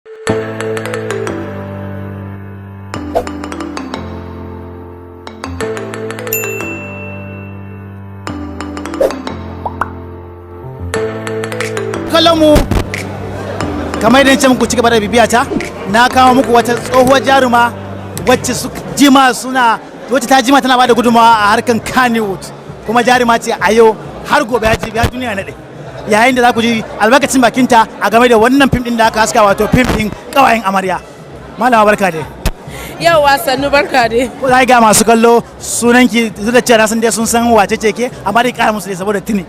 Kallon mu, kamar yadda ce muku ci gaba da bibiya ta, na kawo muku wata tsohuwar jaruma wacce su jima suna, wacce ta jima tana bada gudunmawa a harkan Kannywood, kuma jaruma ce a yau har gobe ya ji ya duniya naɗe. Yayin da za ku ji albarkacin bakinta a game da wannan fim ɗin da aka haska, wato fim ɗin Ƙawayen Amarya. Malama, barka dai. Yau sannu, barka dai. Ko za ga masu kallo sunanki, duk da cewa na san dai sun san wace ce ke, amma dai kara musu dai saboda tuni.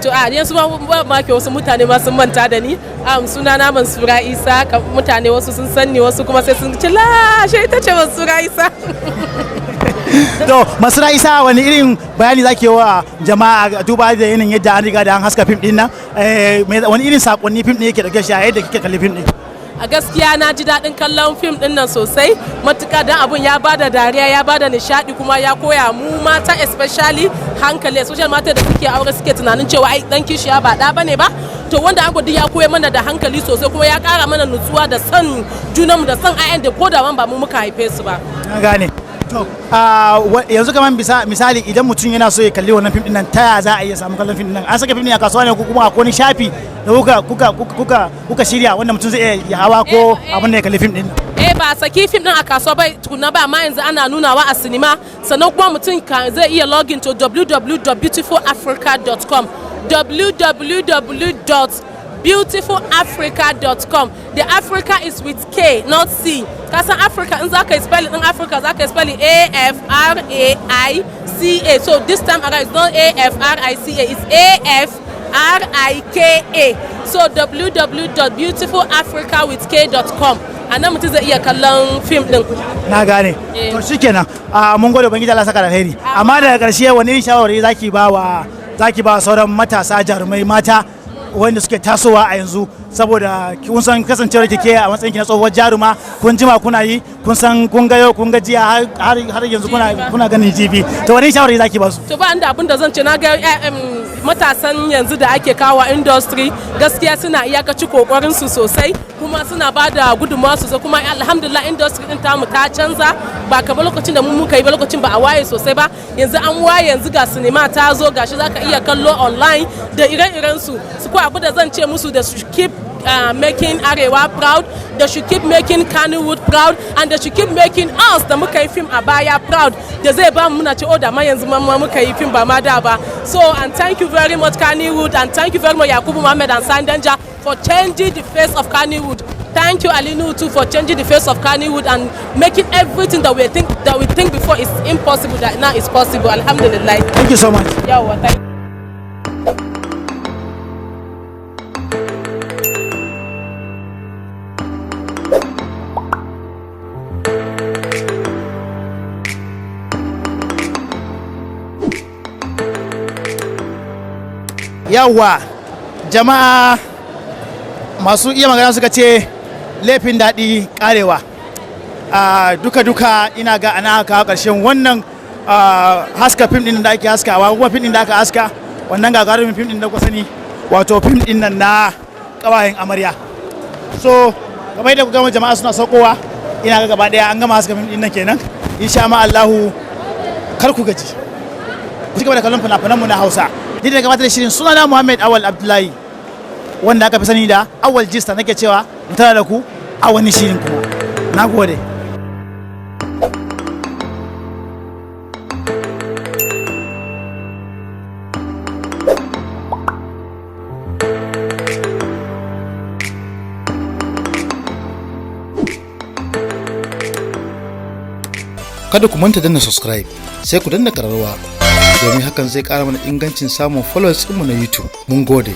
To a yanzu ma ba ke wasu mutane ma sun manta da ni. Suna na Mansura Isa. Mutane wasu sun san ni, wasu kuma sai sun ce la shi ita ce Mansura Isa. To, Mansura Isa, wani irin bayani zaki wa jama'a duba da yanayin yadda an riga da an haska fim din nan? Wani irin sakonni fim din yake dauke shi a yadda kike kalli fim din? A gaskiya na ji daɗin kallon fim ɗin nan sosai matuƙa, don abun ya bada dariya, ya bada nishaɗi, kuma ya koya mu mata, especially hankali, especially mata da suke aure suke tunanin cewa ai dan kishiya ba ɗa bane ba. To, wanda an gudu ya koya mana da hankali sosai, kuma ya ƙara mana nutsuwa da son junanmu da son 'ya'yan da ko da ba mu muka haife su ba. Na gane. To, yanzu kamar bisa misali, idan mutum yana so ya kalli wannan fim din nan, ta ya za a iya samu kallon fim din nan? An saka fim din a kasuwa ne, ko kuma akwai wani shafi da kuka shirya wanda mutum zai iya hawa ko abin da ya kalli fim din nan? Eh, ba a saki fim din a kasuwa ba tukuna ba, amma yanzu ana nunawa a sinima. Sannan kuma mutum zai iya login to www.beautifulafrica.com, www.beautifulafrica.com. The Africa is with K, not C. Kasan Africa, in zaka yi spelling din Africa, zaka yi spelling A F R A I C A. So this time around it's not A F R I C A, it's A F R I K A. So www.beautifulafricawithk.com, a nan mutum zai iya kallon fim din. Na gane. To shikenan, mun gode, Ubangiji Allah saka da alheri. Amma daga karshe, wani irin shawarwari zaki ba sauran matasa jarumai mata wanda suke tasowa a yanzu? Saboda kun san kasancewar kike a matsayin ki na tsohuwar jaruma, kun jima kuna yi, kun san kun ga yau, kun ga jiya, har yanzu kuna ganin jibi. To, wani shawarwari zaki ba su? To, ba inda abin da zan ce, na ga matasan yanzu da ake kawo industry, gaskiya suna iyakaci kokarin su sosai, kuma suna ba da gudunmawa sosai. Kuma alhamdulillah, industry din tamu ta canza, ba kamar lokacin da mu muka yi ba, lokacin ba a waye sosai ba. Yanzu an waye, yanzu ga sinima ta zo, gashi zaka iya kallo online da ire-iren su. Su ko abu da zan ce musu da su keep making Arewa proud, they should keep making Kannywood proud, and they should keep making us da muka yi film a baya proud, da zai ba mu muna ce, oh, da ma yanzu ma muka yi film ba ma da ba. So, and thank you very much, Kannywood, and thank you very much, Yakubu Muhammad and Sandanja, for changing the face of Kannywood. Thank you, Ali Nuhu, too, for changing the face of Kannywood and making everything that we think before is impossible, that now is possible. Alhamdulillah. Thank you so much. Yawwa, thank. Yawwa jama'a, masu iya magana suka ce laifin daɗi karewa. Duka duka ina ga ana kawo ƙarshen wannan haska fim ɗin da ake haskawa, kuma fim ɗin da aka haska, wannan gagarumin fim ɗin da kuka sani, wato fim ɗin nan na Ƙawayen Amarya. So kamar yadda kuka gama, jama'a suna saukowa. Ina ga gaba ɗaya an gama haska fim ɗin nan kenan. Insha ma Allahu, kar ku gaji, ku ci gaba da kallon fina-finanmu na Hausa. Ni da gabatar da shirin, sunana Muhammad Awal Abdullahi, wanda aka fi sani da Awal Jista, nake cewa mu tara da ku a wani shirin kuma. Na gode. Kada ku manta danna subscribe, sai ku danna kararrawa, domin hakan zai kara mana ingancin samun followers ɗinmu na YouTube. Mun gode.